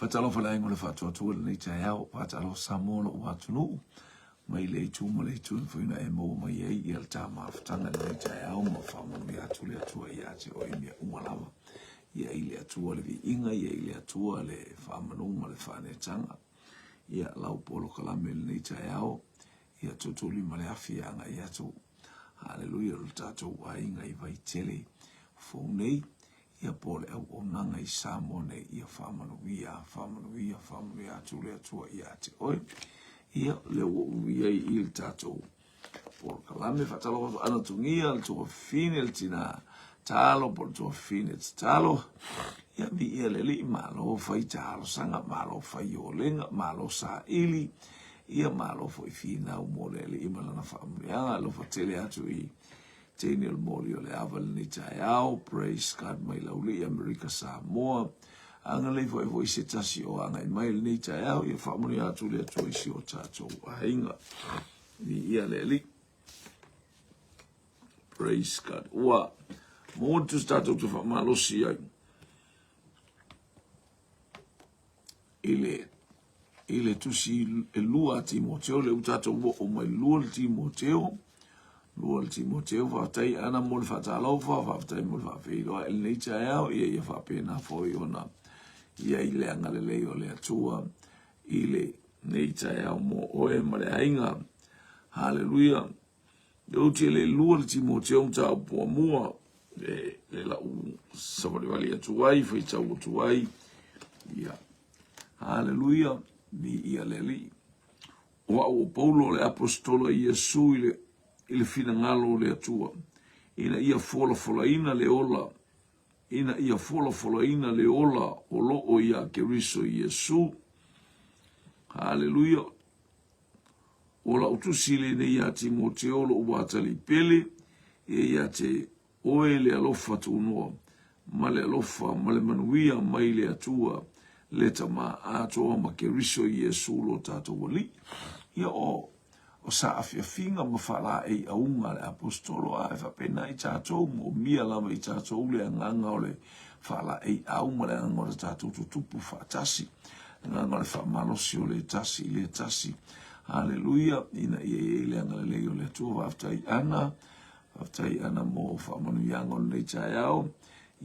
Faatalofa le aiga o le Faatuatua i lenei taeao, faatalofa Samoa lou atunuu, mai le itu ma le itu e mafai ona e maua mai ai ia le ta mafutaga i lenei taeao ma faamanuia atu le Atua ia te oe i mea uma lava. Ia i le Atua le viiga, ia i le Atua le faamanu ma le faaneetaga. Ia lau polokalame i lenei taeao, ia tuutuulima le afi e agai atu. Haleluia, o le tatou aiga i Vaitele fou nei, ia po o le auaunaga i Samoa nei, ia faamanuia, faamanuia, faamanuia atu le Atua ia te oe. Ia, lea ua ou i ai i le tatou polokalame, faatalofa atu Ana Tugia, le tuafafine, le tina talo, po o le tuafafine tatalo. Ia, viia le Alii, malo fai talosaga, malo fai olega, malo saili, ia malo foi finau mo le Alii ma lana faamanuiaga. Alofa tele atu i teine o le moli o le ava i lenei taeao. Praise God mai Laulii, Amerika Samoa. Agalelei foi foi se tasi o agai mai i lenei taeao. Ia faamanuia atu le Atua i si o tatou aiga. Viia le Alii. Praise God. Ua motu se tatou te faamalosi ai i le i le tusi e lua a Timoteo, le ua tatou oo mai lua le Timoteo, lua le Timoteo, faafetai Ana mo le faatalofa, faafetai mo le faafeiloai i lenei taeao, ia ia faapena foi ona i ai le agalelei o le Atua i lenei taeao mo oe ma le aiga. Haleluia. Ou te le lua le Timoteo mataupu muamua le, le lau savalivali atu ai, faitau atu ai. Ia. Haleluia, viia le Alii. O au o Paulo le apostola i Iesu i le, i le finagalo o le Atua, ina ia folafolaina le ola, ina ia folafolaina le ola o loo iā Keriso Iesu. Haleluia. O lau tusi lenei iā Timoteo lou atalii pele, ia ia te oe le alofa tunoa, ma le alofa ma le manuia mai le Atua le Tama atoa ma Keriso Iesu lo tatou Alii. Ia o o saafiafiga ma faalaei auga a le Aposetolo a e faapena i tatou, moomia lava i tatou le agaga o le faalaei au ma le agaga o le tatou tutupu faatasi. Agaga o le faamalosi o le tasi i le tasi. Haleluia, ina ia i ai le agalelei o le Atua. Faafetai Ana, faafetai Ana mo faamanuiaga o lenei taeao.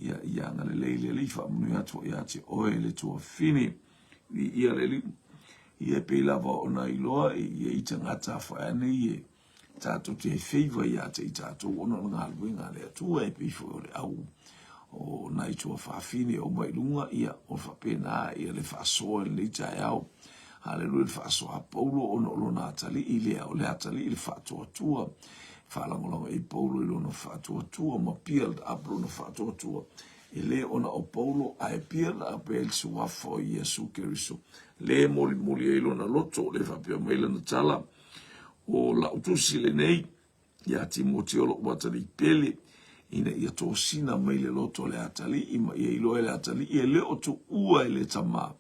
Ia, ia agalelei le Alii, faamanuia atu ia te oe le tuafafine. Viia le Alii. Ia e pei lava ona iloa e i ai tagata afaeane e tatou te feiva ia te i tatou ona o le galuega a le Atua e pei foi o le au o nai tuafafine o mai luga, ia, o faapena ia le faasoa i lenei taeao. Haleluia, le faasoa a Paulo ona o lona atalii lea, o le atalii le faatuatua, faalagolago i Paulo i lona faatuatua ma build up lona faatuatua. E le ona o Paulo ae build up e le suafa o Iesu Keriso. Le molimoli ai lona loto, le faapea mai lana tala, O lau tusi lenei ia Timoteo lou atalii pele, ina ia tosina mai le loto o le atalii ma ia iloa e le atalii e le o tuua e le tama.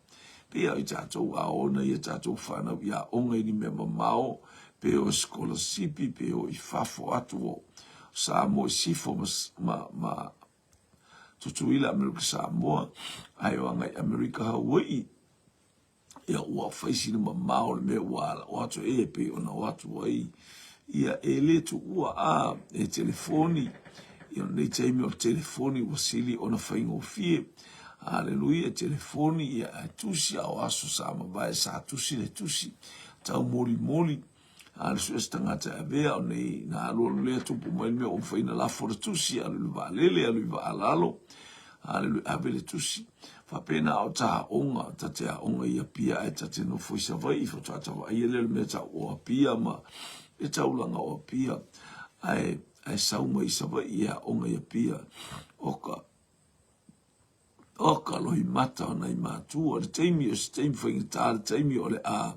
Pei a i tatou a ona ia tatou fanau i aoga i ni mea mamao, pe o sikolasipi, pe o i fafo atu o Samoa i sifo ma, ma, ma Tutuila, Amerika Samoa, ae o agai Amerika Hawaii. Ia ua fai sina mamao le mea ua ala o atu e pei ona o atu ai. Ia e le tuua a e telefoni. Ia o lenei taimi o le telefoni ua sili ona faigofie. Aleluia, telefoni ia ae tusi a o aso sa mavae sa tusi le tusi. Tau molimoli. A le sue se tagata e avea o nei na alualu lea tupu mai le mea ua mafai ona lafo le tusi, alu i le vaalele, alu i vaa lalo, alu ave le tusi. Faapena o ta aoga, ta te aoga i Apia ae ta te nofo i Savaii, faatoa ta vaaia lea o le mea tau o Apia ma le taulaga o Apia, ae, ae sau mai i Savaii e aoga i Apia. O ka, o ka loimata o nai matua, le taimi o se taimi faigata, le taimi o le a,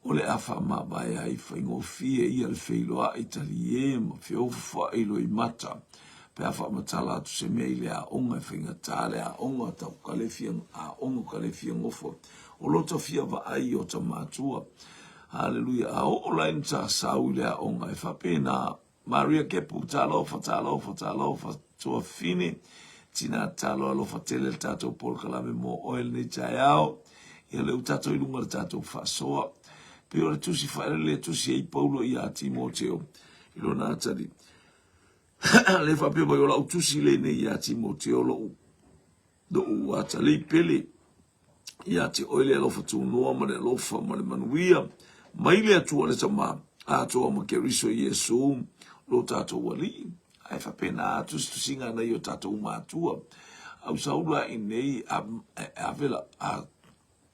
O le a faamavae ai faigofie ia le feiloai talie ma feofafoai loimata pe a faamatala atu se mea i le aoga e faigata le aoga tau ka le fia aoga ka le fia gofo o lota fia vaai i ota matua. Haleluia. A oo la ina ta sau i le aoga e faapena Maria Kepu, talofa, talofa, talofa, tuafafine. Tina talo alofa tele le tatou polokalame mo oe lenei taeao. Ia lea ua tatou i luga o le tatou faasoa. Pei o le tusi faalele e tusi ai Paulo ia Timoteo i lona atalii. Le faapea mai o lau tusi lenei ia Timoteo lou lou atalii pele ia te oe le alofa tunoa ma le alofa ma le manuia mai le Atua le Tama atoa ma Keriso Iesu lo tatou Alii. Ae faapena a tusitusiga nai o tatou matua. Au saula i nei ave la a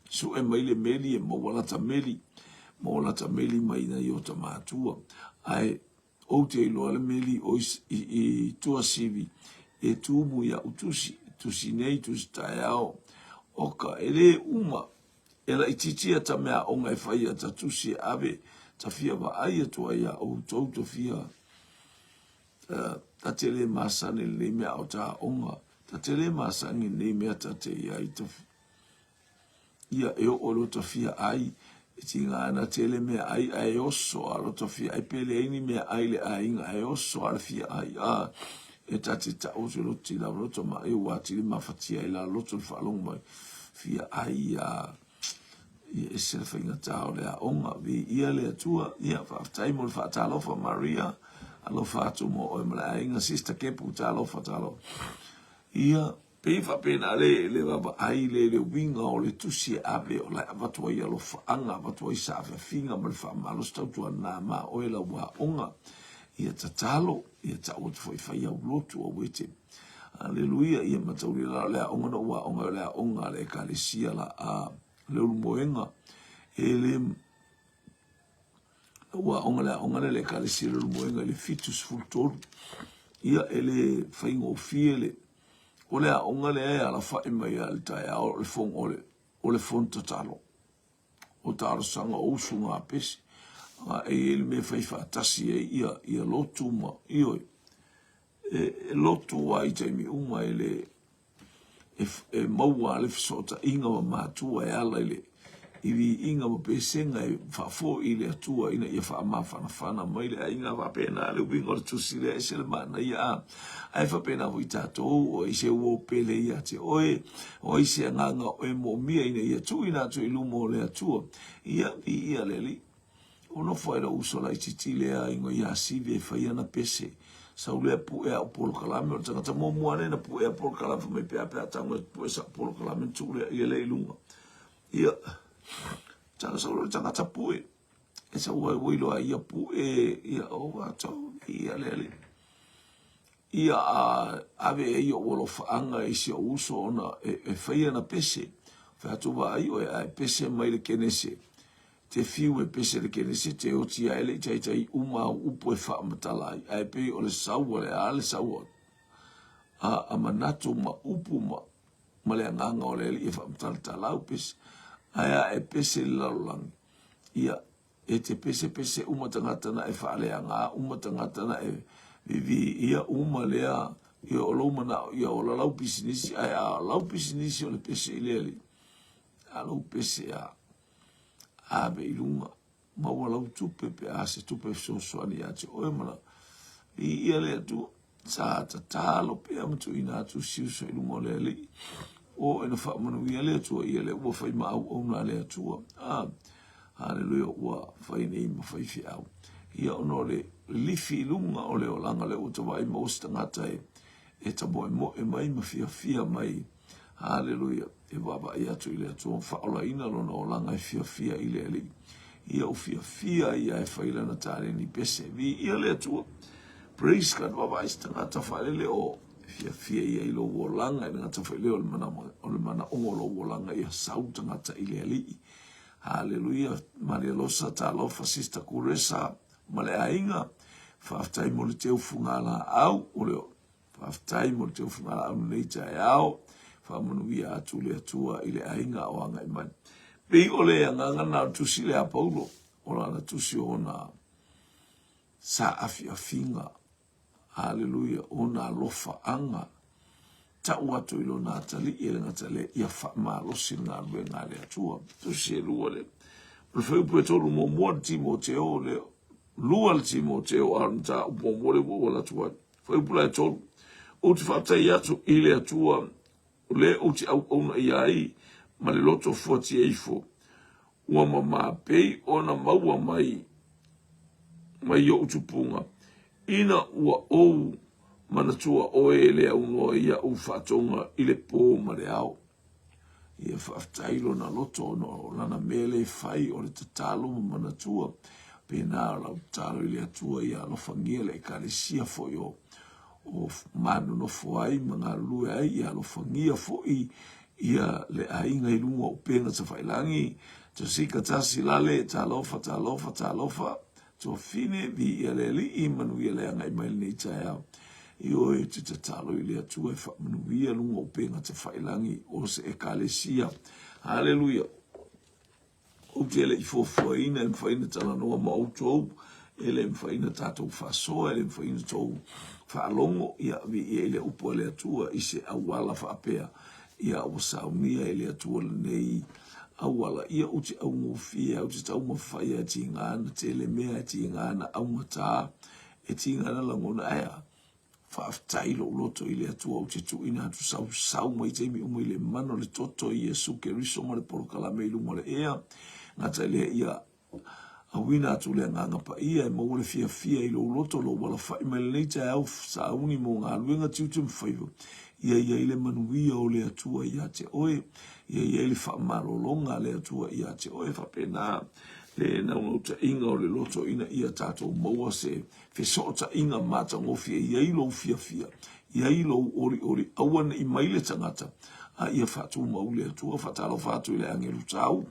sue mai le meli e maua lata meli, maua lata meli mai nai o ta matua. Ae Ou te iloa le meli o i Tuasivi e tumu iaʻu tusi, tusi nei, tusi taeao. Oka, e lē uma, e laitiiti ta meaaoga e fai a ta tusi e ave ta fia vaai atu ai iā outou ta fia ta te lē masani i lenei mea o ta aoga, ta te lē masani i lenei mea ta te i ai ta Ia e oo lota fia ai, e tiga ana tele mea ai ae oso a lota fia ai pe leai ni mea ai le aiga ae oso a le fia ai a e ta te tau atu loti lava lota ma e ua atili mafatia ai la loto le faalogo mai fia ai a ia ese le faigata o le aoga viia le Atua ia faafetai mo le faatalofa Maria alofa atu mo oe ma le aiga sister Kepu talofa talofa ia Pei faapena le le vaavaai le le uiga o le tusi e ave o la e avatu ai alofaaga, avatu ai saafiafiga ma le faamalosi tautuana ma oe lau aoga. Ia tatalo, ia tau atu foi fai au lotu aua e te. Aleluia, ia mataulia la o le aoga na ou aoga ai o le aoga a le Ekalesia la a Leulumoega. E le Ua aoga le aoga lea le Ekalesia Leulumoega i le 73. Ia, e le faigofie le o le aoga lea e alafai mai lava i le taeao o le fono o le o le fono tatalo. O talosaga o usuga a pese. A e i ai le mea e fai faatasi ai ia ia lotu ma ioe. E, e lotu lava i taimi uma e le e maua le fesootaiga ma matua e ala i le i viiga ma pesega e faafoi i le Atua ina ia faamafanafana mai le aiga. Faapena le uiga o le tusi lea, ese le manaia a. Ae faapena foi tatou, o ai se uo pele ia te oe, o ai se agaga o e moomia ina ia tuuina atu i luma o le Atua. Ia, viia le Alii. Ua nofo ai lou uso laitiiti lea ingoa ia Sivi e fai ana pese. Sau lea pue au polokalame, o le tagata muamua lea na pue a polokalame fai mai pe a pe a tago e pue sau polokalame na tuu lea ia lea i luga. Ia, tala sau lea o le tagata pue. E sau ai ua iloa ia pue, ia o atau, ia le alii. Ia a ave ai ou alofaaga i si ou uso ona e, e fai ana pese. Fai atu vaai oe ae pese mai le Kenese. Te fiu e pese le Kenese te oti ae le i taitai uma au upu e faamatala ai. Ae pei o le sau a le a le sau a, a manatu ma upu ma, ma le agaga o le Alii e faamatalatala au pese. Ae a e pese i le lalolagi, ia, E te pesepese uma tagata na e faaleaga uma tagata na e viviia uma lea ia o lou manao ia ola lau pisinisi ae a lau pisinisi o le pese i le Alii a lou pese a ave i luga maua lau tupe pe a se tupe fesoasoani ia te oe ma la viia le Atua. Sa tatalo pea ma tuuina atu si uso i luma o le Alii. O e na faamanuia le Atua ia lea ua fai ma auauna a le Atua. Ah, haleluia, ua fai nei ma faifeau. Ia ona o le lifi i luga o le olaga lea ua tavaai maua se tagata e, e tamoemoe mai ma fiafia mai. Haleluia! E vaavaai atu i le Atua ma faaolaina lona olaga e fiafia i le Alii. Ia u fiafia ia e fai lana taleni pese. Viia le Atua. Praise God. Vaavaai se tagata faalele o fiafia ia i lou olaga, i le gata foi lea o le manaoga o le manaoga o lou olaga ia sau tagata i le Alii. Haleluia. Maria Losa, talofa, Sister Kuresa ma le aiga. Faafetai mo le teu fugalaau o le Faafetai mo le teufugalau lenei taeao. Faamanuia atu le Atua i le aiga o agai mai. Pei o le agaga na o le tusi lea a Paulo, o lana tusi o ona saafiafiga, haleluia, ona alofaaga, tau atu i lona atalii e le gata lea, ia faamalosi le galuega a le Atua. Tusi e lua lea. O le fuaiupu e tolu muamua le Timoteo lea, lua le Timoteo a o le mataupu muamua lea ua ou alu atu ai. Fuaiupu la e tolu. Ou te faafetai atu i le Atua o le ou te auauna i ai ma le loto fuatia ifo, ua mamā pei ona maua mai mai oʻu tupuga, ina ua ou manatua oe e le aunoa iaʻu faatoga i le pō ma le ao. Ia faafetai lona loto ona o lana mea le fai o le tatalo ma manatua. Pēnā o lau tatalo i le Atua ia alofagia le Ekalesia foi o o ma nonofo ai ma galulue ai, ia alofagia foi ia le aiga i luga o upega tafailagi. Tosika tasi lale, talofa, talofa, talofa. Tuafine, viia le Alii, manuia le agai mai lenei taeao. Ioe, ou te tatalo i le Atua e faamanuia luga o upega tafailagi o se Ekalesia. Haleluia! Ou te le i fuafuaina e mafai ona talanoa ma outou, e le mafai ona tatou faasoa, e le mafai ona tou faalogo, ia, viia i le upu a le Atua i se auala faapea, ia ua saunia e le Atua lenei auala, ia ou te augofie ai, ou te taumafai e tiga ana tele mea, e tiga ana augata, e tiga ana lagona, ae a? Faafetai lou loto i le Atua ou te tuuina atu sausau mai taimi uma i le mana o le toto i Iesu Keriso ma le polokalame i luga o le ea. Gata i lea ia auina atu le Agaga Paia e maua le fiafia i lou loto, lou alafai mai lenei taeao sauni mo galuega tiute ma faiva. Ia i ai le manuia o le Atua ia te oe, ia i ai le faamalologa a le Atua ia te oe. Faapena le naunautaiga o le loto ina ia tatou maua se fesootaiga matagofie i ai lou fiafia, i ai lou olioli, aua ne i mai le tagata, a ia faatumau le Atua. Faatalofa atu i le agelu tau,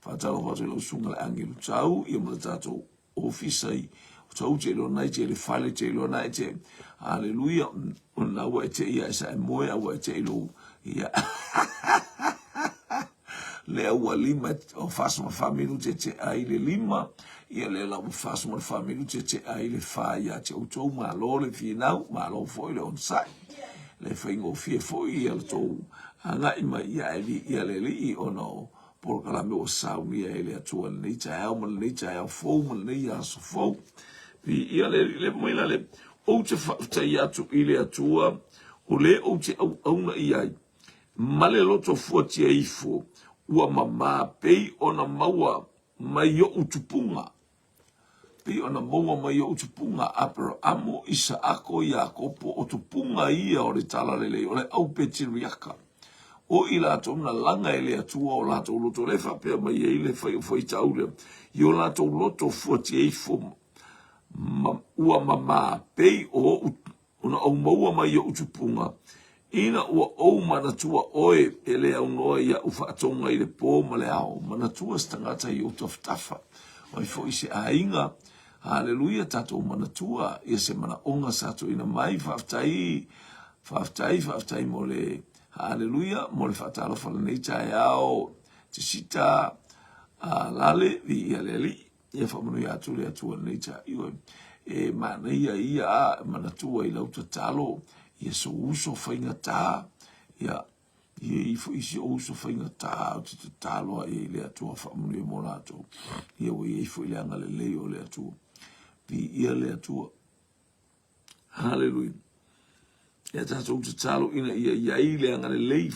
faatalofa atu i lau susuga le agelu tau, ia ma le tatou ofisa i tau te iloa nai te le fale te iloa nai te haleluia ona ua e te ia e sa e moe a ua e te i lou ia lea ua lima o 44 minute te ai le lima, ia lea la ua 44 minute te ai le fa ia te outou, malo le finau, malo foi le onosai, le faigofie foi ia le tou agai mai ia e viia le Alii ona o polokalame ua saunia e le Atua lenei taeao ma lenei taeao fou ma lenei aso fou. Viia le Alii, le mai la le, ou te faafetai atu i le Atua o le ou te auauna i ai, ma le loto fuatia ifo ua mamā pei ona maua mai oʻu tupuga, pei ona maua mai oʻu tupuga, Aperaamo, Isaako, Iakopo, o tupuga ia o le talalelei, o le au Petiriaka, o i latou na laga e le Atua o latou loto, lea e faapea mai ai le faitau lea, i o latou loto fuatia ifo ma, ua mamā pei o oʻu Ona ou maua mai oʻu tupuga, ina ua ou manatua oe e le aunoa iaʻu faatoga i le pō ma le ao, manatua se tagata i ou tafatafa, mai foi se aiga, haleluia, tatou manatua ia se manaoga sa tuuina mai, faafetai, faafetai, faafetai mo le, haleluia, mo le faatalofa lenei taeao, te sita, a lale, viia le Alii. Ia faamanuia atu le Atua lenei taio e manaia ia a manatua i lau tatalo ia sou uso faigata ia ia i foi si ou uso faigata ou te tatalo ai i le Atua faamanuia mo latou ia ua i ai foi le agalelei o le Atua. Viia le Atua. Haleluia. Ia tatou tatalo ina ia i ai le agalelei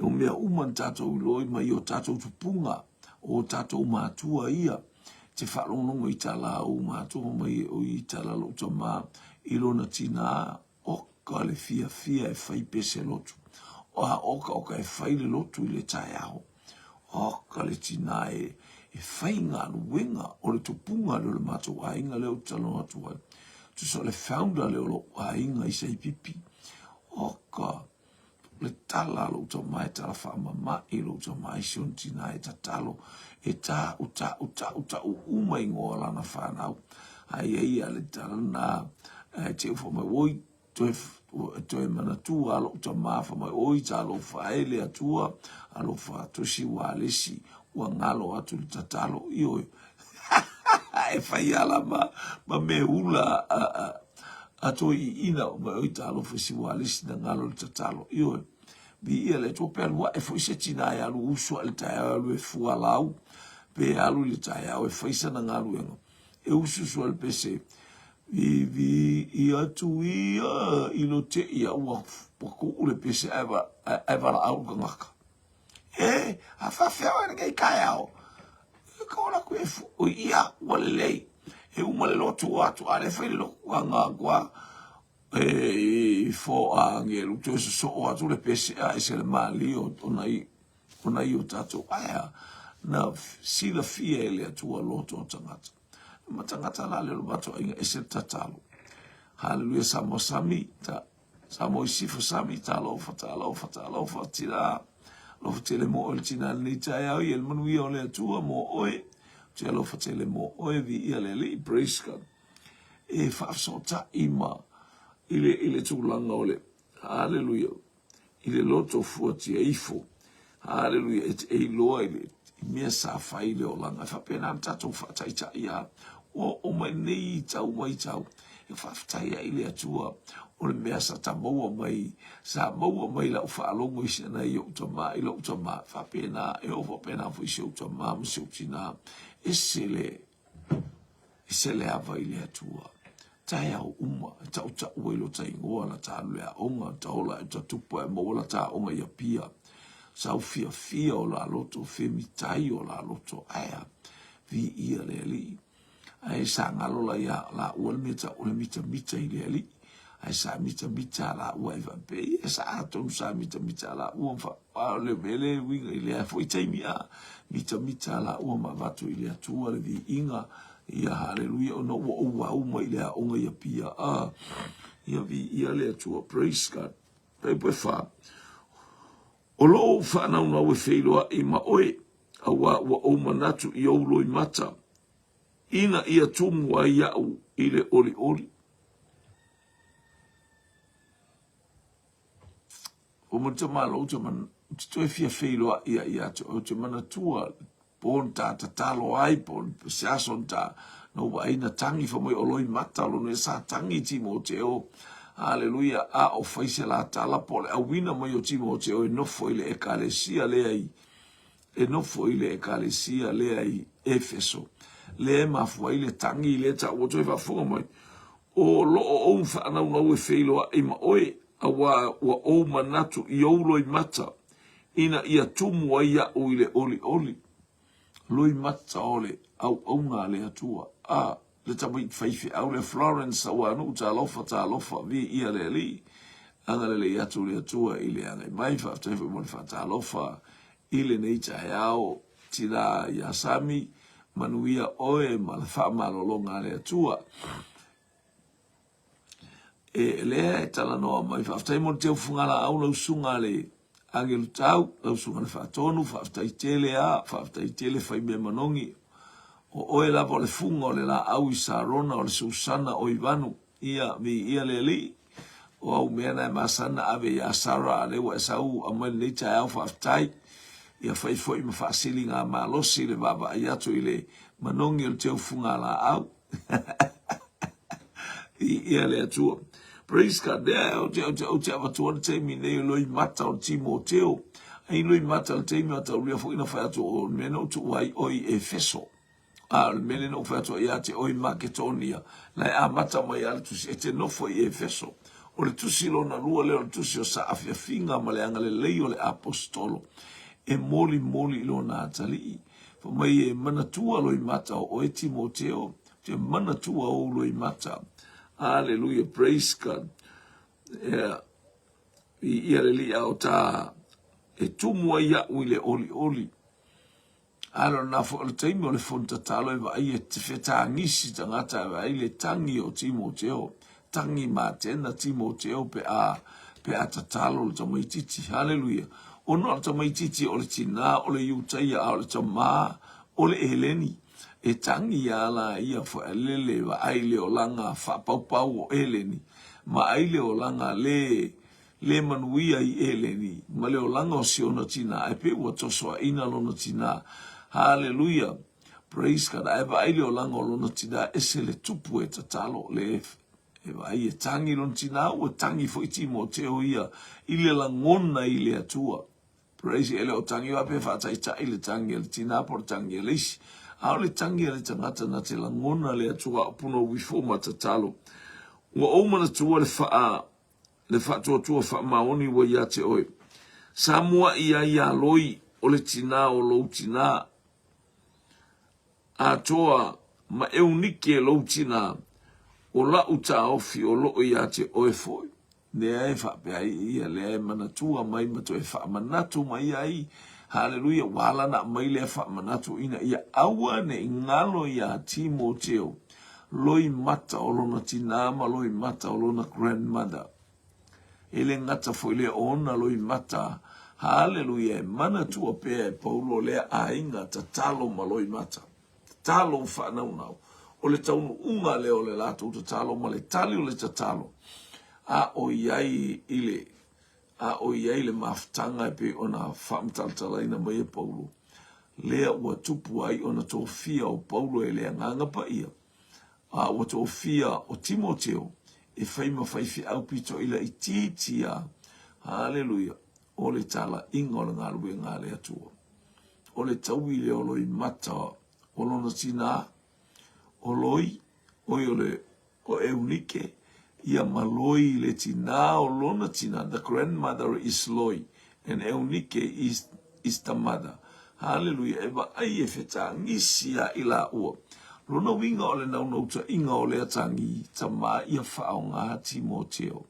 o mea uma na tatou iloa mai o tatou tupuga, o tatou matua ia, te faalogologo i tala a ou matua mai o i tala lou tama i lona tinā, oka le fiafia e fai pese lotu. A oka oka e fai le lotu i le taeao. Oka le tinā e, e fai galuega o le tupuga lea o le matou aiga lea ou te talanoa atu ai. Tusa o le founder lea o lou aiga i Saipipi. Oka le tala a lou tama e tala faamama'i lou tama i si ona tinā e tatalo e ta'u ta'u ta'u ta'u uma igoa o lana fanau. Ae i ai ia le tala lena ae te ufa mai oi toe toe manatua a lou tama fai mai oi talofa e le Atua alofa tusi ua alesi ua galo atu le tatalo ioe e fai ala ma ma me hula a a a toi iina o mai oi talofa si ua alesi na galo le tatalo ioe viia le Atua pe alu ae foi se tina e alu usu ae le taeao e alu e fua lau pe alu i le taeao e fai sana galuega e usu usu ai le pese. Vivi atu ia i lo te ia ua kuu le pese ae valaau le tagata. E, a faafefea oe lenei taeao? E ka ola atu e fu, o ia, ua lelei. E uma le lotu o atu, a le fai le lotu ana atu a, e i fo a angelu, toe sosoo atu le pese a ese le malie o nai, o nai o tatou. Ae a? Na silafia e le Atua loto o tagata. Ma tagata la le o le matou aiga ese le tatalo. Haleluia Samoa Sami, ta, Samoa i sifo Sami, talofa, talofa, talofa, tina, alofa tele mo oe le tina lenei taeao ia le manuia o le Atua mo oe, ou te alofa tele mo oe, viia le Alii, praise God. E faafesootai ma i le, i le tulaga o le, haleluia, i le loto fuatia ifo. Haleluia, e te iloa i le mea sa fai i le olaga. E faapena na tatou faataitai a ua oo mai nei tau mai tau. E faafetai ai i le Atua o le mea sa ta maua mai, sa maua mai lau faalogo i se nai ou tama, i lou tama. Faapena, e oo faapena foi si ou tama ma si ou tina. Ese le E se le ava i le Atua. Taeao uma, e taʻutaʻu ai lota igoa la ta alu le aoga, ta ola e ta tupu ae maua la ta aoga i Apia. Sau fiafia o la loto, femitai o la loto, ae a, viia le Alii. Ae sa galo la ia laua le mea taʻu o le mitamita i le Alii. Ae sa mitamita a laua e faapea, ia sa atonu sa mitamita a laua ma fa, a o le mea lea e uiga i lea foi taimi a, mitamita a laua ma avatu i le Atua le viiga, ia haleluia, ona ua ou au mai i le aoga i Apia, a, ia viia le Atua, praise God. Fuaiupu e fa, O lo ou faanaunau e feiloai ma oe, auā ua ou manatu i ou loimata, ina ia tumu ai iaʻu i le ʻoliʻoli. Ua matua malo ou te man, ou te toe fia feiloai ia ia te oe, ou te manatua po na ta tatalo ai, po se aso na ta, na ou vaai na tangi fai mai o loimata lona ia sa tangi Timoteo. Haleluia, a o fai se la tala po o le auina mai o Timoteo e nofo i le ekalesia lea i e nofo i le ekalesia lea i Efeso, lea e mafua ai le tagi lea taua ua toe faafofoga mai, O lo o ou faanaunau e feiloai ma oe, auā ua ou manatu i ou loimata, ina ia tumu ai iaʻu i le ʻoliʻoli. Loimata o le auauna a le Atua. A, le tamaiti faifeau lea Florence Sauanuu, talofa, talofa, viia le Alii, agalelei atu le Atua i le agai mai, faafetai foi mo le faatalofa i lenei taeao, tina ia Sami, manuia oe ma le faamalologa a le Atua. E lea e talanoa mai, faafetai mo le teu fugalaau lau susuga le Agelu Tau, lau susuga le Faatonu, faafetai tele a, faafetai tele Faimea Manogi. O oe lava o le fuga o le laau i Sarona, o le Susana o Ivanu, Ia, viia le Alii, o au mea na e masani na ave iā Sarah, a lea ua e sau aumai lenei taeao faafetai. Ia fai foi ma faasiliga malosi le vaavaai atu i le manogi o le teu fugalaau. Viia le Atua. Praise God. Lea ou te, ou te, ou te avatua le taimi nei o loimata o le Timoteo. Ai loimata le taimi a taulia foi na fai atu o le mea na ou tuua ai oe i Efeso. A o le mea lea na ou fai atu ai ia te oe i Maketonia, la e amata mai lava le tusi, e te nofo i Efeso. O le tusi lona lua lea o le tusi o saafiafiga ma le agalelei o le Aposetolo, e molimoli i lona atalii. Fai mai e manatua loimata o oe Timoteo, te manatua ou loimata. Aleluia, praise God. Yeah. Viia le Alii a o ta e tumu ai iaʻu i le olioli. A lona foi o le taimi o le fono tatalo e vaai e te fetagisi tagata e vaai le tangi o Timoteo, tangi matena Timoteo pe a pe a tatalo le tamaititi. Haleluia. Ona o le tamaititi o le tinā o le Iutaia a o le tamā o le Eleni. E tangi a la ia foealele vaai le olaga faapaupau o Eleni, vaai le olaga le Le manuia i Eleni, ma le olaga o si ona tinā, ae pei ua tosoaina lona tinā. Haleluia! Praise God! Ae vaai le olaga o lona tinā, ese le tupu e tatalo, le e vaai e tangi lona tinā, ua tangi foi Timoteo ia i le lagona i le Atua. Praise, e le o tangi faapea e faataitai le tangi a le tinā po o le tangi a le isi. A o le tagi a le tagata na te lagona le Atua a puna uifo ma tatalo. Ua ou manatua le faa le faatuatua faamaoni ua ia te oe. Sa muaʻi ai iā Loi o le tinā o lou tinā atoa ma Eunike lou tinā, o laʻu taofi o loʻo iā te oe foi. Lea e faapea ai ia, lea e manatua mai ma toe faamanatu mai ai, haleluia, ua ala ona aumai lea faamanatu ina ia aua ne i galo iā Timoteo loimata o lona tinā ma loimata o lona grandmother. E le gata foi lea o ona loimata, haleluia, e manatua pea e Paulo lea aiga tatalo ma loimata. Tatalo faanaunau. O le taunuuga lea o le latou tatalo ma le tali o le tatalo, a o i ai i le a o i ai le mafutaga e pei ona faamatalatalaina mai e Paulo, lea ua tupu ai ona tofia o Paulo e le Agaga Paia, a ua tofia o Timoteo e fai ma faifeau pitoʻi laitiiti a, haleluia, o le talaiga o le galuega a le Atua. O le taui lea o loimata o lona tinā, o Loi, oi o le o Eunike, ia ma Loi le tinā o lona tinā, the grandmother is Loi, and Eunike is, is the mother. Haleluia, e vaai e fetagisi a i lāua. Lona uiga o le naunautaiga o lea tagi, tamā ia faaaoga Timoteo.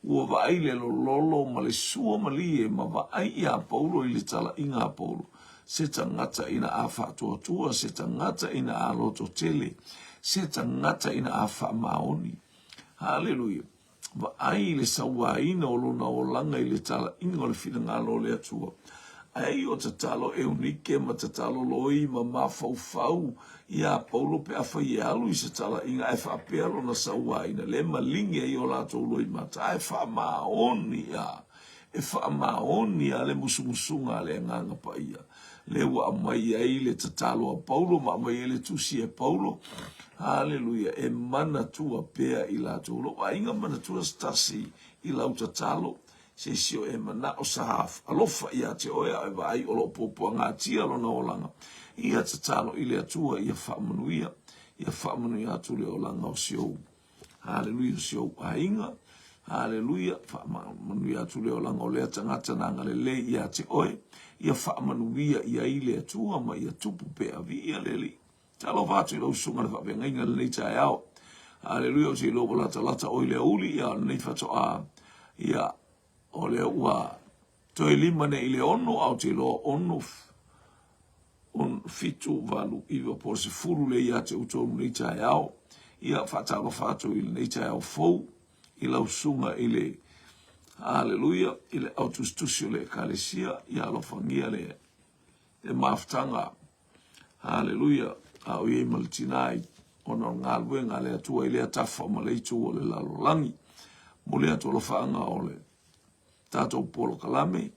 Ua vaai le lololo ma le sua malie ma vaai iā Paulo i le talaiga a Paulo, se tagata ina a faatuatua, se tagata ina a lototele, se tagata ina a faamaoni. Haleluia! Vaai i le sauaina o lona olaga i le talaiga o le finagalo o le Atua. Ai o tatalo Eunike ma tatalo Loi ma mafaufau iā Paulo pe afai e alu i se talaiga ae faapea lona sauaina le maligi ai o latou loimata ae faamaoni a e faamaoni a le musumusuga a le Agaga Paia lea ua aumai ai le tatalo a Paulo ma aumai ai le tusi e Paulo haleluia e manatua pea i latou lou aiga manatua se tasi i lau tatalo Se isi o e manao sa alofa ia te oe a e vaai o lo o puapuagatia lona olaga, ia tatalo i le Atua ia faamanuia, ia faamanuia atu le olaga o si ou, haleluia, o si ou aiga, haleluia, faamanuia atu le olaga o lea tagata na agalelei ia te oe, ia faamanuia i ai le Atua ma ia tupu pea, viia le Alii. Talofa atu i lau susuga le faafeagaiga i lenei taeao. Aleluia, ou te iloa ua latalata oi le aoauli, ia, o lenei faatoa, ia, o lea ua toe lima nei i le ono, a ou te iloa ono, on, fitu, valu, iva, po o le sefulu lea ia te outou i lenei taeao. Ia, faatalofa atu i lenei taeao fou i lau susuga i le, aleluia, i le autusitusi o le Ekalesia, ia alofagia le, le mafutaga Haleluia! A o i ai ma le tinā i ona o le galuega a le Atua i lea tafa ma le itu o le lalolagi. Momoli atu alofaaga o le tatou polokalame,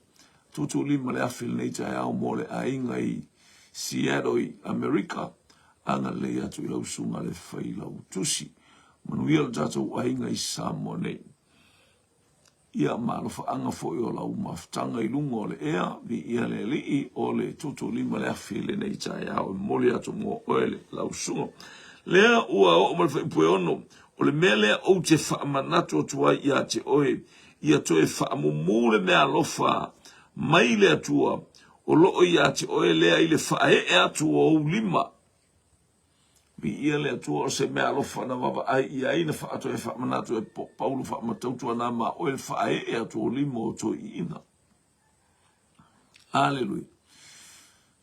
tuutuulima le afi i lenei taeao mo le aiga i Seattle i Amerika, agalelei atu i lau susuga le Failautusi. Manuia lo tatou aiga i Samoa nei. Ia ma alofaaga foi o lau mafutaga i luga o le ea, viia le Alii, o le tuutuulima le afi i lenei taeao e momoli atu mo oe le lau susuga. Lea ua oo mai le fuaiupu e ono, o le mea lea ou te faamanatu atu ai ia te oe, ia toe faamumū le meaalofa mai le Atua o loo ia te oe lea i le faaee atu o ou lima. Viia le Atua o se mea alofa na vaavaai i ai na faatoe faamanatu e Paulo faamatautuana ma oe le faaee atu o lima o toeaiina. Aleluia.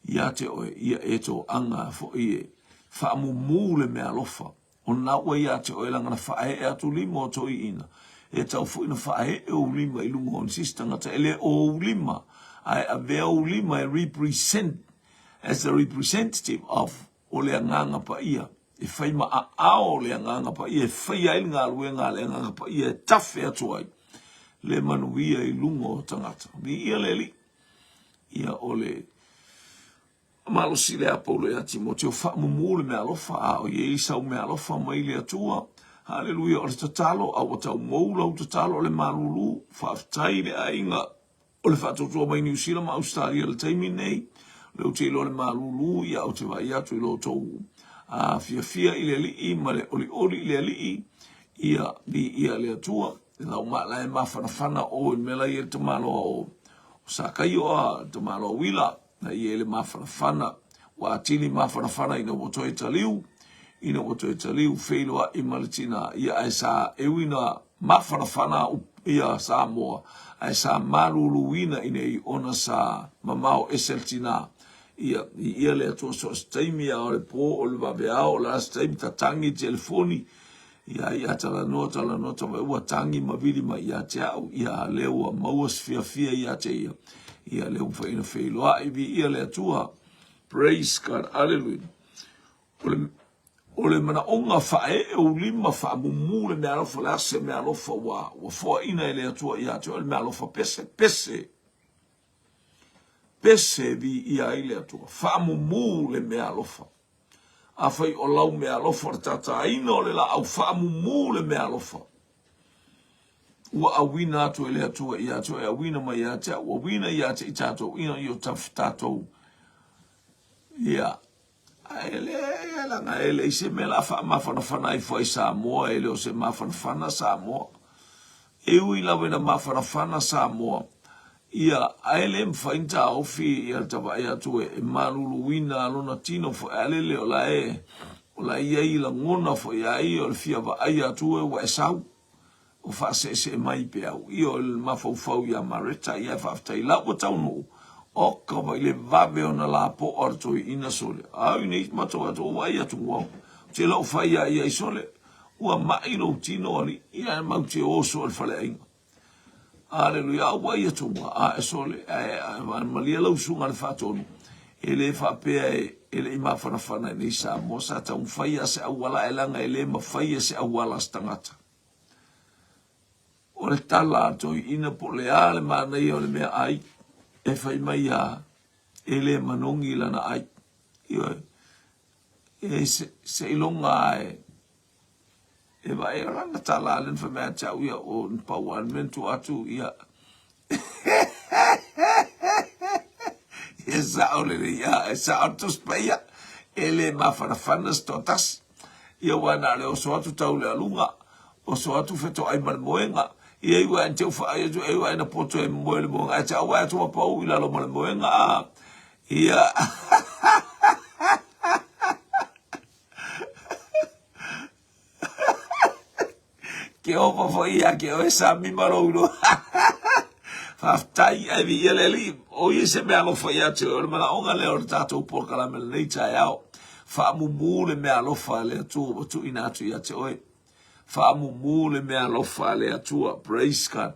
Ia te oe, ia e toaga foi e faamumū le mea alofa. O na ua ia te oe laga na faaee atu lima o toeaiina. E tau foi na faaee ou lima i luga o nisi tagata e le o ou lima, ae avea ou lima e represent as the representative of o le Agaga Paia, e fai ma aao o le Agaga Paia, e faia ai le galuega a le Agaga Paia e tafe atu ai le manuia i luga o tagata. Viia le Alii. Ia o le malosi lea a Paulo ia Timoteo, faamumū le meaalofa, a o i ai sau meaalofa mai le Atua. Haleluia, o le tatalo, a ua tau mou lau tatalo o le malūlū. Faafetai i le aiga o le faatuatua mai Niu Sila ma Ausetalia i le taimi lenei. Lea ou te iloa le malulu, ia ou te vaai atu i lo outou fiafia i le Alii ma le olioli i le Alii, ia viia le Atua. Lau ma la e mafanafana o i mea la i le tamaloa o Sakaio a tamaloa Uila na i le mafanafana ua atili mafanafana ina ua toe taliu ina ua toe taliu feiloai ma le tina ia ae sa e ui na mafanafana ia Samoa ae sa maluluina i nei ona sa mamao ese le tina ia i ia le Atua so o se taimi a o le po o le vaveao o le a se taimi tatangi telefoni Ia, ia talanoa, talanoa, tama, ua tangi ma vili mai ia te au, ia lea ua maua se fiafia ia te ia, ia lea ua mafai ona feiloai, viia le Atua. Praise God, hallelujah. O le, o le manaoga faaee ou lima faamumu le meaalofa, le a se meaalofa ua, ua foaina e le Atua ia te oe le meaalofa pese, pese, pese viia ai le Atua, faamumu le meaalofa. Afai o lau meaalofa o le tātāina o le laau faamumu le meaalofa, ua auina atu e le Atua ia te oe, auina mai ia te au, auina ia te i tatou, ina ia tatou, ia, ae le, laga e leai se mea la faamafanafana ai fua i Samoa, e le o se mafanafana Samoa. E ui lava ina mafanafana Samoa, ia, ae le mafai ona taofi ia le tavae atu e maluluina lona tino foi a lele o la e o la e i ai lagona foi ia ia o le fia vaai atu e ua e sau o faaseesee mai pe au ia o le mafaufau ia Mareta ia e faafetai la ua taunuu o ka vai le vave ona lapoa le toeaina sole au nei matou atu o vaai atu ua te lou fai ia ia i sole Ua maʻi lou tino alii, ia e mau te oso i le faleaiga. Aleluia, a ua ia tunga, a e sole, ae malia lau usuga le faatonu, e le faapea e le i mafanafana i nei Samoa, sa taumafai a se auala ae laga e le mafai e se auala a se tagata. O le tala a toeaina po o le a le manaia o le mea ai, e fai mai a e le manogi lana ai. Ioe, E seiloga lava e e vaai o lana tala a lea na fai mai ia te au ia o na pau lava le mea na tuu atu ia ia sao lelei ia e sao le Tusi Paia e le mafanafana se toatasi ia aua na o le oso atu tau le aluga oso atu fetoai ma le moega ia iu ae te ufaai atu e iu ae na poto e moe le moega ae te au ae atu ua pau i lalo ma le moega a Ia. Ke ofa foi ia ke oe sami ma lou iloa. Faafetai, ae viia le Alii. O ia se mea alofa ia te oe. O le manaoga lea o le tatou polokalame lenei taeao. Faamumu le mea alofa a le Atua ua tuuina atu ia te oe. Faamumu le meaalofa a le Atua. Praise God.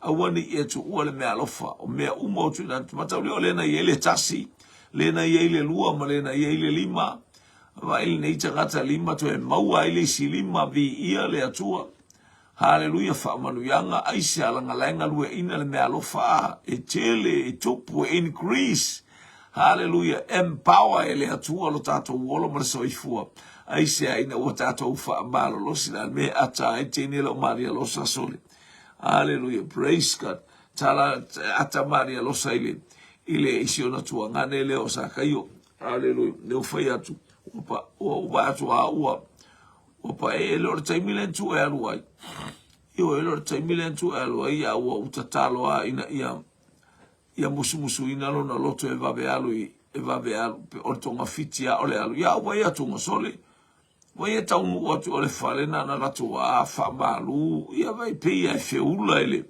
Aua ne i e tuua le meaalofa. O mea uma o tuuina atu. Mataulia o lea na i ai le tasi, lea na i ai le lua ma lea na i ai le lima. Vaai lenei tagata lima toe maua ai le isi lima. Viia le Atua. Haleluia, faamanuiaga, aisea lagalae galueaiina le meaalofa e tele, e tupu, e increase. Haleluia, empower e le Atua lo tatou ola ma le soifua. Aisea ina ua tatou faamalolosi la le mea e ata ai teine lau Maria Losa sole. Haleluia, praise God. Tala ata Maria Losa i le i le isi ona tuagane lea o Sakaio. Haleluia, lea ua fai atu, ua pa, ua ua atu a ua ua pa e le o le taimi lea tu e alu ai. Io e le o le taimi lea tu e alu ai, a ua utatalo a ina ia ia musumusuina lona loto e vave alu i, e vave alu, pe o le togafiti a o le alu, ia ua ia tunga sole, ua ia taunuu atu o le fale na na latou a faamalu, ia vai pei ia e feula i le,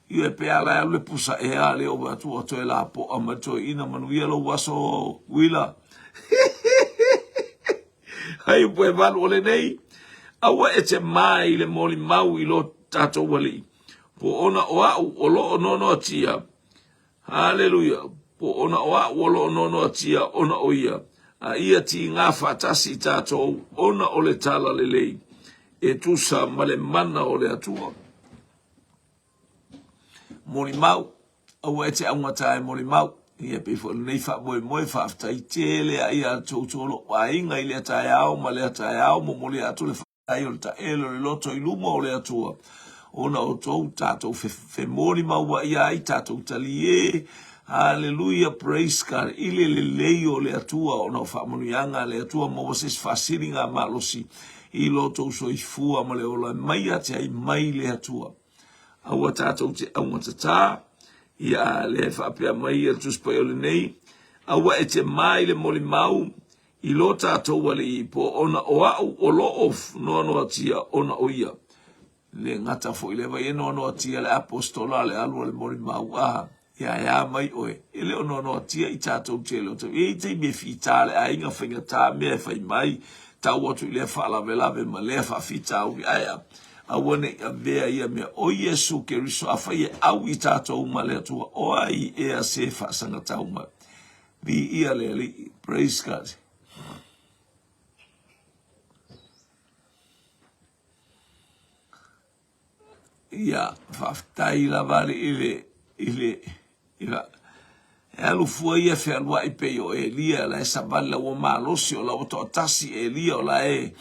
ia pe ala e alu le pusa ea le o atu ua toe lapoa mai toeaina manuia lou aso uila. Ai upu e valu o lenei, aua e te mai i le molimau i lo tatou alii. Po ona o a'u o lo o noanoatia, Haleluia, po ona o a'u o lo o noanoatia ona o ia, a ia tigā faatasi i tatou ona o le tala lelei e tusa ma le mana o le Atua. Molimau, aua e te augata e molimau. Ia pei foi o lenei faamoemoe, faafetai tele a ia tou tolo aiga i lea taeao ma lea taeao, momoli atu le ai o le taele o le loto i luma o le Atua, ona outou tatou femolimauaia ai, tatou talie. Haleluia, praise God, i le lelei o le Atua ona o faamanuiaga a le Atua maua se isi faasiliga malosi i lo outou soifua ma le ola e mai ia te ai mai le Atua. Aua tatou te augatatā, ia lea e faapea mai ia le Tusi Paia o lenei, aua e te ma i le molimau i lo tatou Alii po ona o au o lo o noanoatia ona o ia. Le gata foi lea vai e noanoatia le apostola le alu a le molimau a ia e a mai oe e le o noanoatia i tatou tele o tau e i taimi e fita le aiga faigata mea e fai mai tau atu i lea faalavelave ma lea faafitauli ae a aua ne i avea ia mea o Iesu Keriso afai e au i tatou ma le Atua o ai ea se faasagatau mai. Viia le Alii. Praise God. Ia, faafetai lava le i le, i le, ia, e alu fua ia fealuai pei o Elia, la e savali la ua malosi, o la ua toatasi Elia, o la e,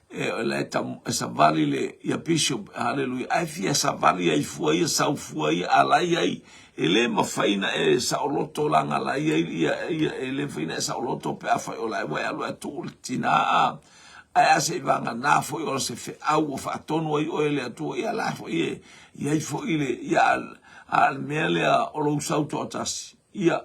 e, o la e, tam, e savali le, ia bishop, haleluia, ae fia savali ai fua ia, sau fua ia, a la i ai, e le mafai na e saoloto laga la i ai, ia, ia, e le mafai na e saoloto pe afai o la e ua e alu e tuu le tina a, Ae a se i vagana foi o se feau ua faatonu ai oe e le Atua, ia la foi e i ai foi le, ia, a le mea lea o lou sau toatasi, ia,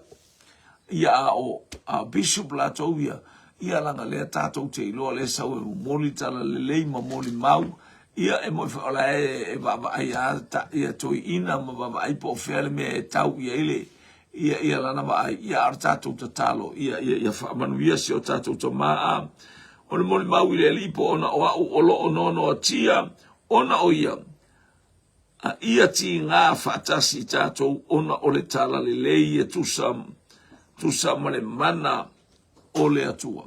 ia a o, a bishop latou ia, ia laga lea tatou te iloa lea sau e momoli tala lelei ma molimau, ia e moi foi o la e, e vaavaai a ta, ia toeaina ma vaavaai po o fea le mea e tau i ai le, ia, ia lana vaai, ia a o le tatou tatalo, ia, ia, ia faamanuia si o tatou tama a o le molimau i le Alii po ona o au o lo o noanoatia ona o ia, a ia tigā faatasi i tatou ona o le tala lelei e tusa, tusa ma le mana o le Atua.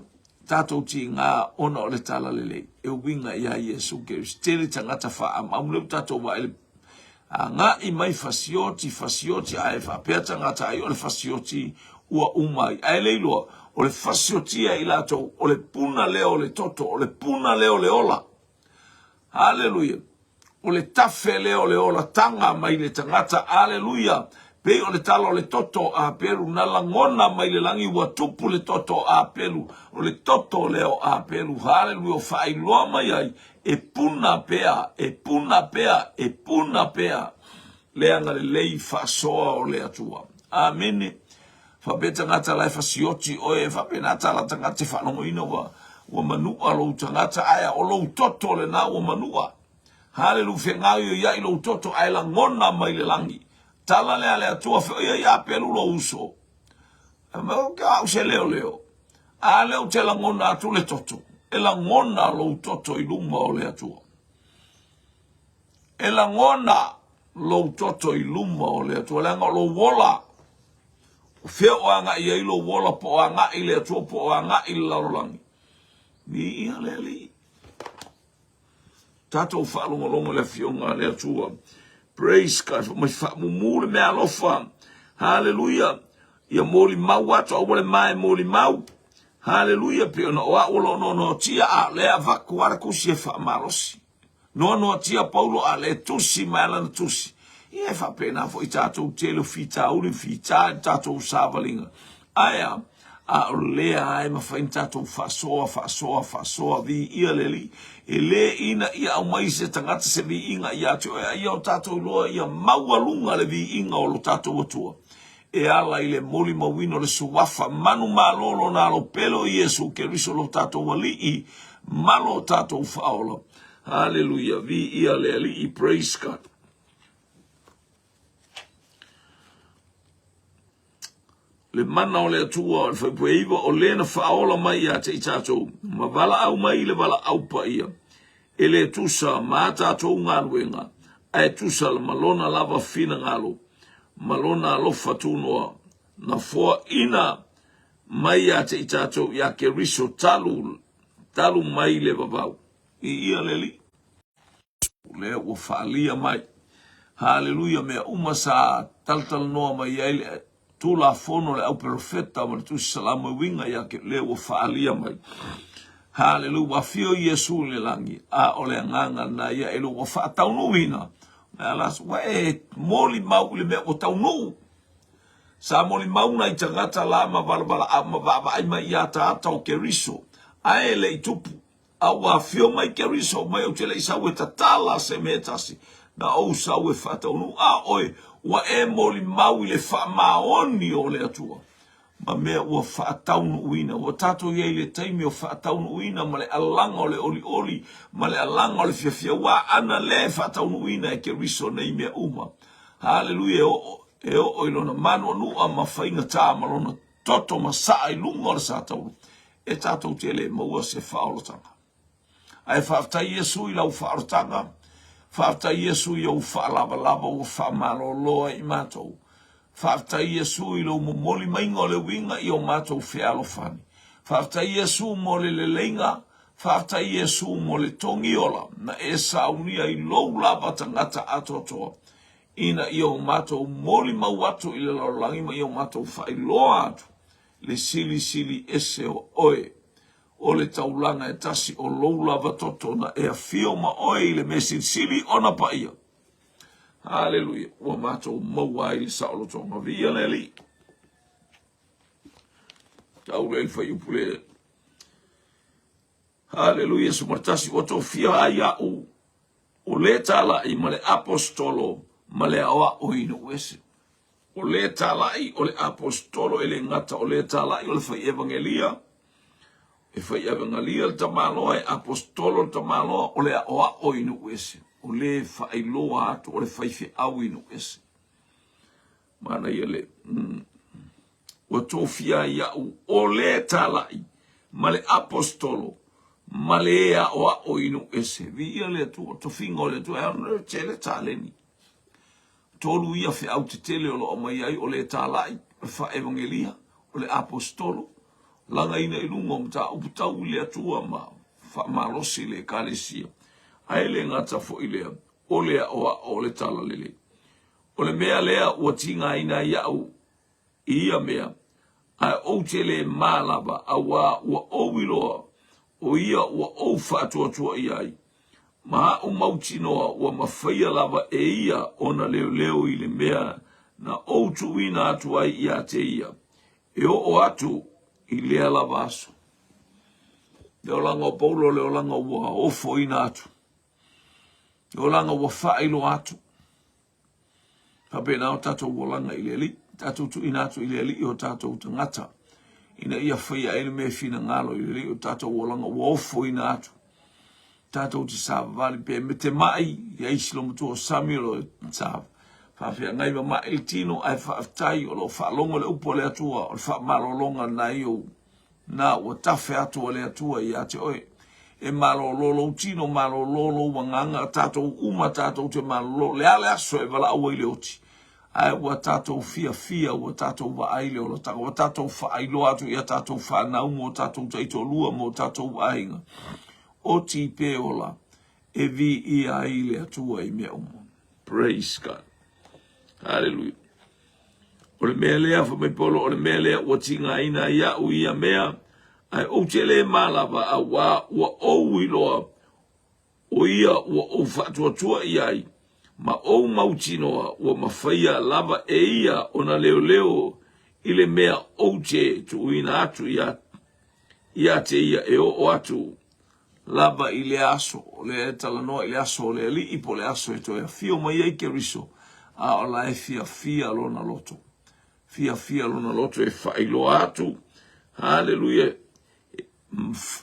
Tatou tigā ona o le tala lelei e uiga iā Iesu Keriso. Tele tagata faaamamu lea ua tatou vaai le agai mai fasioti, fasioti, ae faapea tagata ai o le fasioti ua uma ai. Ae le iloa, o le fasiotia i latou, o le puna lea o le toto, o le puna lea o le ola. Haleluia! O le tafe lea o le olataga mai le tagata. Aleluia! Pei o le tala o le toto o Apelu, na lagona mai le lagi ua tupu le toto o Apelu. O le toto lea o Apelu, haleluia, o faailoa mai ai, e puna pea, e puna pea, e puna pea le agalelei faasoa o le Atua. Amene. Faapea tagata la e fasioti oe, e faapena tala tagata e faalogoina ua, ua manua lou tagata, ae o lou toto lena ua manua. Halelu fegaoioiai lou toto ae lagona mai le lagi. Tala lea a le Atua feoia ia pelu lou uso. O ke au se leoleo. A lea ou te lagona atu le toto. E lagona lou toto i luma o le Atua. E lagona lou toto i luma o le Atua, leaga o lou ola. O fea o agai ai lou ola, po o agai i le Atua, po o agai i le lalolagi. Viia le Alii. Tatou faalogologo i le Afioga a le Atua. Praise God. Fai mai faamumu le mea alofa. Haleluia. Ia molimau atu, aua le ma e molimau. Haleluia. Pei ona o au o lo o noanoatia, a o lea avatu lava le tusi e faamalosi. Noanoatia Paulo a le tusi mai lana tusi. Ia e faapena foi tatou tele o fitauli ma fita i le tatou savaliga. Ae a? A o lea e mafai ona tatou faasoa, faasoa, faasoa, viia le Alii. E le ina ia aumai se tagata se viiga ia te oe, a ia o tatou iloa ia maualuga le viiga o lo tatou Atua. E ala i le molimauina o le suafa manumalo lona alo pele o Iesu Keriso lo tatou Alii ma lo tatou Faaola. Haleluia, viia le Alii, praise God. Le mana o le Atua o le faipue iwa o le na faaola mai ia te i tatou, ma valaau mai i le valaau paia. E le tusa ma a tatou galuega, ae tusa ma lona lava finagalo, ma lona alofa tunoa, na foaina mai ia te i tatou iā Keriso talu, talu mai le vavau. Viia le Alii. Lea ua faaalia mai. Haleluia, mea uma sa talatalanoa mai ai le Tulafono, le auperofeta ma le Tusi Salamo e uiga ia te lea ua faaalia mai. Haleluia, ua afio Iesu i le lagi, a o le agaga lena ia e ua faataunuuina. Ua e molimau i le mea ua taunuu. Sa molimau nai tagata la ma valavala ma vaavaai mai i ataata o Keriso, ae e le i tupu. A ua afio mai Keriso mai ou te le i sau e tatala se mea e tasi, na ou sau e faataunuu. A oe, ua e molimau i le faamaoni o le Atua ma mea ua faataunuuina. Ua tatou i ai i le taimi o faataunuuina ma le alaga o le olioli ma le alaga o le fiafia. Ua ana lea e faataunuuina e Keriso nei mea uma. Haleluia, e oo, e oo i lona manuanua ma faigata ma lona toto ma saa i luga o le satauro, e tatou te le maua se faaolataga. Ae faafetai Iesu i lau faaolataga, faafetai Iesu i ou faalavalava ua faamalolo ai i matou. Faafetai Iesu i lou momoli maiga o le uiga i o matou fealofani. Faafetai Iesu mo le leleiga, faafetai Iesu mo le togiola na e saunia i lou lava tagata atoatoa ina ia o matou molimau atu i le lalolagi ma ia o matou faailoa atu le silisili ese o oe o le taulaga e tasi o lou lava toto na e afio ma oe i le mea silisili ona paia. Haleluia, ua matou maua ai le saolotoga. Viia le Alii. Tau le fuaiupu le Haleluia, 11, ua tofia ai au o le talai ma le aposetolo ma le aoao i nuu ese. O le talai o le aposetolo e le gata o le talai o le fai evangelia, e fai evangelia le tamaloa, e aposetolo le tamaloa, o le aoao i nuu ese, o le faailoa atu o le faifeau i nuu ese. Manaia le ua tofia ai au o le talai ma le aposetolo ma le aoao i nuu ese. Viia le Atua, tofiga o le Atua, e ano le tele taleni. Tolu ia feau tetele o lo o aumai ai, o le talai, o le faaevangelia, o le aposetolo, lagaina i luga o mataupu tau i le Atua ma faamalosi le Ekalesia. Ae le gata foi lea, o le aoao o le Talalelei. O le mea lea ua tigaina ai au i ia mea, ae ou te le mā lava, auā ua ou iloa o ia ua ou faatuatuaia ai, ma aʻu mautinoa ua mafaia lava e ia ona leoleo i le mea na ou tuuina atu ai ia te ia, e oo atu i lea lava aso. Le olaga o Paulo, le olaga ua ofoina atu, le olaga ua faailoa atu. Faapena o tatou olaga i le Alii, tatou tuuina atu i le Alii o tatou tagata, ina ia faia ai le mea e finagalo i le Alii o tatou olaga ua ofoina atu. Tatou te savavali pe me te mai, ia isi lo matua o Sami o lo sa faafeagai ma mai le tino, ae faafetai o lo o faalogo le upu a le Atua, o le faamalologa na i ou Na ua tafe atu a le Atua ia te oe. E malolo lou tino, malolo lou agaga, tatou uma tatou te malolo, le a le aso e valaau ai le oti, ae ua tatou fiafia, ua tatou vaai le olataga, ua tatou faailoa atu ia tatou fanau mo tatou taitoalua, mo tatou aiga. Oti pe ola, e viia ai le Atua i mea uma. Praise God. Hallelujah. O le mea lea, fai mai Paulo, o le mea lea ua tigaina ai au i ia mea, ae ou te le mā lava, auā ua ou iloa o ia ua ou faatuatua i ai, ma ou mautinoa ua mafaia lava e ia ona leoleo i le mea ou te tuuina atu ia, ia te ia e oo atu lava i lea aso, o lea e talanoa i le aso o le Alii po o le aso e toe afio mai ai Keriso, a o la e fiafia lona loto. Fiafia lona loto e faailoa atu, haleluia,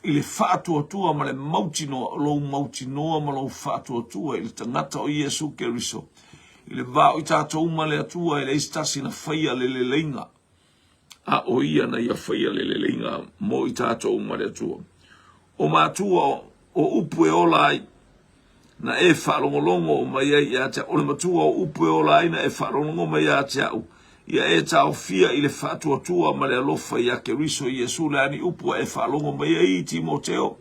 i le faatuatua ma le mautinoa, o lou mautinoa ma lou faatuatua i le tagata o Iesu Keriso, i le va o i tatou ma le Atua, e leai se tasi na faia le leleiga. a o ia na ia faia le leleiga mo i tatou ma le Atua. O matua o upu e ola ai, na e faalogologo mai ai ia te au, o le matua o upu e ola ai na e faalogologo mai ia te au, ia e taofia i le faatuatua ma le alofa ia Keriso Iesu, le a ni upu a e faalogo mai ai i Timoteo,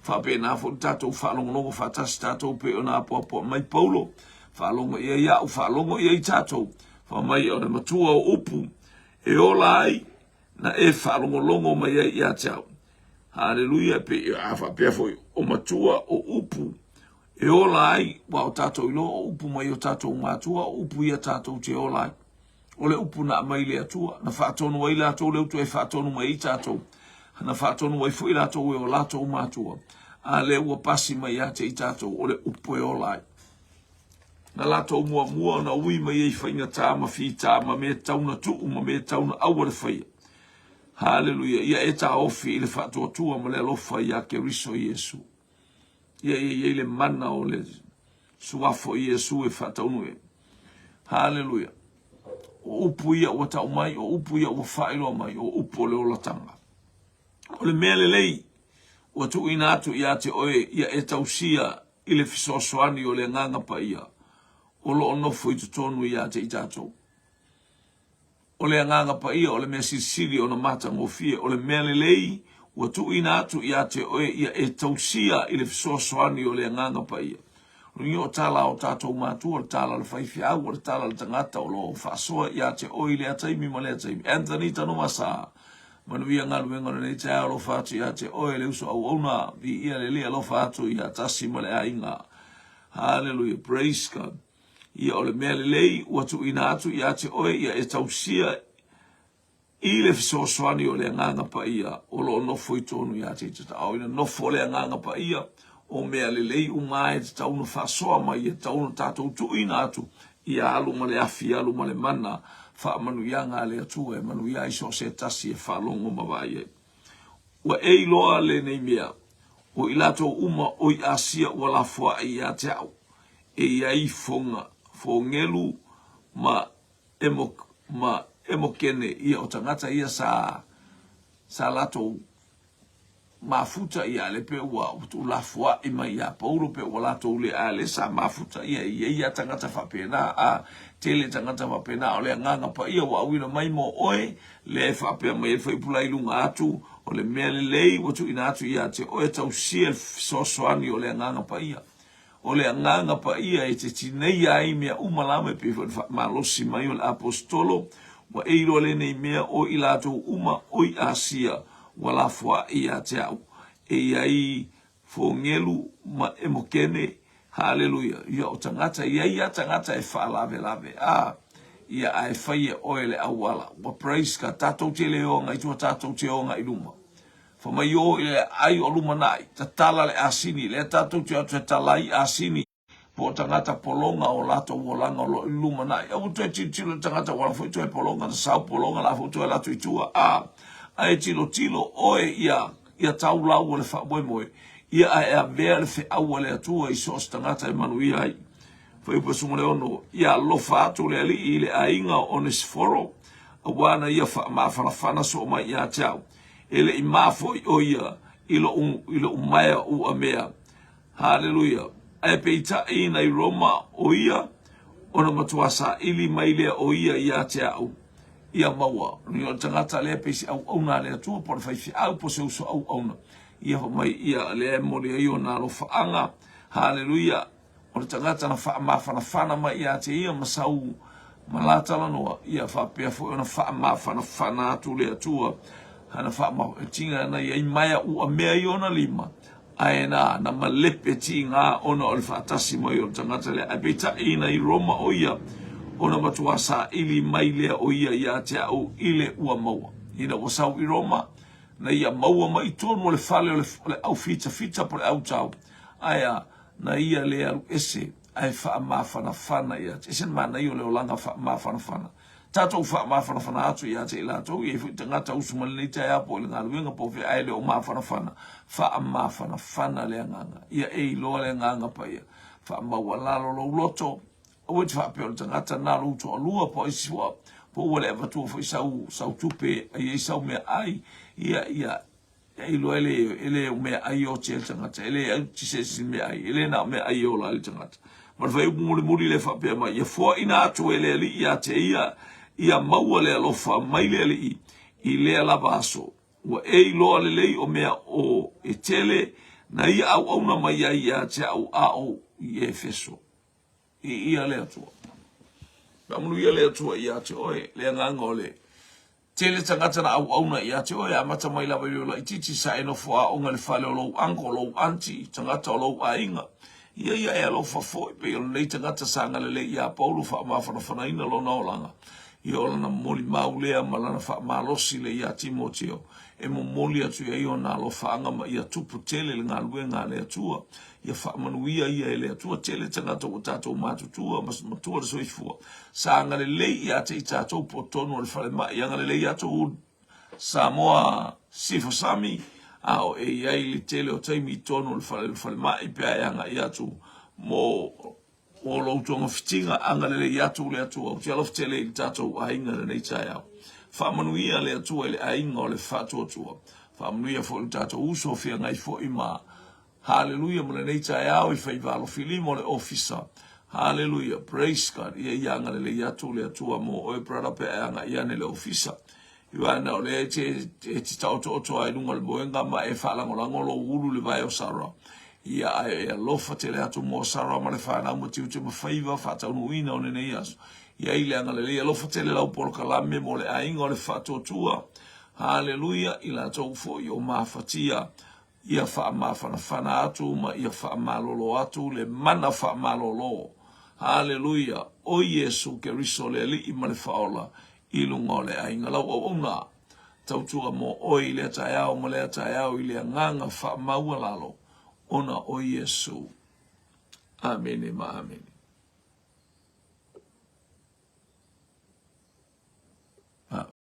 faapena foi le tatou faalogologo faatasi tatou pei ona apoapoa mai Paulo, faalogo i ai au, faalogo i ai tatou, Fai mai o le matua o upu e ola ai na e faalogologo mai ai ia te au. Haleluia, pe a faapea foi o matua o upu e ola ai, ua o tatou iloa o upu mai o tatou matua, o upu ia tatou te ola ai. O le upu na aumai i le Atua, na faatonu ai latou le utu e faatonu mai ai tatou. Na faatonu ai foi latou e o latou matua. A lea ua pasi mai ia te i tatou, o le upu e ola ai. Na latou muamua ona ui mai ai faigata ma fita ma mea tatau na tuu ma mea tatau na aua le faia. Haleluia! Ia e taofi i le faatuatua ma le alofa ia Keriso Iesu. Ia ia i ai le mana o le suafo i Iesu e faataunu e. Haleluia! O upu ia ua tau mai, o upu ia ua faailoa mai, o upu o le olataga. O le mea lelei ua tuuina atu ia te oe ia e tausia i le fesoasoani o le Agaga Paia o lo o nofo i totonu ia te i tatou. O le Agaga Paia o le mea silisili ona matagofie, o le mea lelei ua tuuina atu ia te oe ia e tausia i le fesoasoani o le Agaga Paia. O le o tala a o tatou matua, o le tala a le faifeau, o le tala a le tagata o lo o faasoa ia te oe i lea taimi ma lea taimi. Anthony Tanuvasa, manuia galuega o lenei taeao, alofa atu ia te oe le uso auauna, viia le Alii, alofa atu ia Tasi ma le aiga. Hallelujah, praise God. Ia o le mea lelei ua tuuina atu ia te oe ia e tausia i le fesoasoani o le Agaga Paia o lo o nofo i tonu ia te tatao. Ina nofo le Agaga Paia, o mea lelei uma e tatau ona faasoa mai, e tatau ona tatou tuuina atu ia alu ma le afi, alu ma le mana, faamanuiaga a le Atua e manuia ai so o se tasi e faalogo ma vaai ai. Ua e iloa lenei mea, o i latou uma o i Asia ua lafoai ia te au, e i ai foga, fogelu ma emo, ma emokene ia o tagata ia sa, sa latou mafuta ia le pe ua tuulafoai mai ia Paulo pe ua latou le a le sa mafuta ia e i ai ia tagata faapena a tele tagata faapena o le agaga paia ua auina mai mo oe lea e faapea mai ai le fuaiupu la i luga atu o le mea lelei ua tuuina atu ia te oe tausia le fesoasoani o le agaga paia O le Agaga Paia e te tineia ai mea uma lava e pei foi ona faamalosi mai o le Aposetolo, ua e iloa lenei mea o i latou uma o i Asia ua lafoai ia te au, e i ai Fogelu ma Emokene, haleluia, ia o tagata, e i ai lava tagata e faalavelave, a, ia ae fai e oe le auala. Ua praise God, tatou te le o agai tua, tatou te o agai luma. Fai mai o i le aai o lumanai, tatala le asini, lea tatou te o atu e tala ai asini, po o tagata pologa o latou olaga o lo o i lumanai. Aua toe tilotilo i le tagata ua la foi toe pologa, na sau pologa, la foi toe alu atu i tua. A, ae tilotilo oe ia, ia tau lau o le faamoemoe, ia ae avea le feau a le Atua i so o se tagata e manuia ai. Fuaiupu 16, Ia alofa atu le Alii i le aiga o Onesiforo, aua na ia faamafanafana soo mai ia te au. E le i mafo'i ʻo ia i loʻu, i loʻu maea uamea. Haleluia! Ae peitai ina i Roma ʻo ia, ona matuā saili mai lea ʻo ia iā te aʻu, ia maua. O le tagata lea pei se auauna a le Atua, po o le faifeau, po o se uso auauna. Ia fai mai, ia, lea e momoli ai ona alofaaga. Haleluia! O le tagata na faamafanafana mai ia te ia ma sau ma la talanoa, ia faapea foi ona faamafanafana atu le Atua. Ana faamatiga na i ai maea ua mea i ona lima, ae na, na malepe tiga ona o le faatasi mai o le tagata lea. Ae peitai ina i Roma o ia, ona matuā saili mai lea o ia ia te au i le ua maua. Ina ua sau i Roma, na ia maua mai i tonu o le fale o le, o le aufitafita po o le autau, ae a, Na ia le alu ese ae faamafanafana ia te. Ese le manaia o le olaga faamafanafana. Tatou faamafanafana atu ia te i latou, e i ai foi tagata usu mai lenei taeao po o i le galuega po o fea ae le o mafanafana. Faamafanafana le agaga. Ia e iloa le agaga paia. Faamaualalo lou loto. Aua e te faapea o le tagata na lou toalua po o isi foi po ua le avatua foi sau, sau tupe ai ai sau meaai. Ia, ia, E iloa e le, e le o meaai e oti ai le tagata, e le oti se isi meaai, e le na o meaai e ola ai le tagata. Ma le fuaiupu mulimuli lea e faapea mai, ia foaina atu e le Alii ia te ia, ia maua le alofa mai le Alii i lea lava aso. Ua e iloa lelei o mea o e tele na ia auauna mai ai ia te au a o i Efeso. I ia le Atua. Faamanuia le Atua ia te oe, le agaga o le Tele tagata na auauna ia te oe, amata mai lava i lou laitiiti sa e nofo aoga i le fale o lou uncle, lou aunty, tagata o lou aiga. Ia ia e alofa foi, pei o lenei tagata sa agalelei ia Paulo faamafanafanaina lona olaga. Ia o lana molimau lea ma lana faamalosi lea ia Timoteo e momoli atu i ai ona alofaaga ma ia tupu tele le galuega a le Atua. Ia faamanuia ia e le Atua tele tagata ua tatou matutua ma matua le soifua. Sa agalelei ia te i tatou po o totonu o le falemai, agalelei atu Samoa Sifo Sami, a o e i ai le tele o taimi i totonu o le falemai pe a e agai atu mo mo lou togafitiga, agalelei atu le Atua. Ou te alofa tele i le tatou aiga i lenei taeao. Faamanuia le Atua i le aiga o le faatuatua. Faamanuia foi i le tatou uso feagai foi ma Haleluia ma lenei taeao i Faivalo Filimo le ofisa. Haleluia, praise God. Ia ia agalelei atu le Atua mo oe brother pe a e agai ane i le ofisa. Ioana, o lea e te, e te taotooto ai i luga o le moega ma e faalagolago lou ulu i le vae o Sara. Ia, ae e alofa tele atu mo Sara ma le fanau ma tiute ma faiva faataunuuina o lenei aso. Ia i le agalelei alofa tele lau polokalame mo le aiga o le faatuatua. Haleluia, i latou foi o mafatia. Ia faamafanafana atu ma ia faamalolo atu le mana faamalolo. Haleluia! O Iesu Keriso le Alii ma le Faaola i luga o le aiga. Lau auauna, tautua mo oe i lea taeao ma lea taeao i le agaga faamaualalo ona o Iesu. Amene ma amene.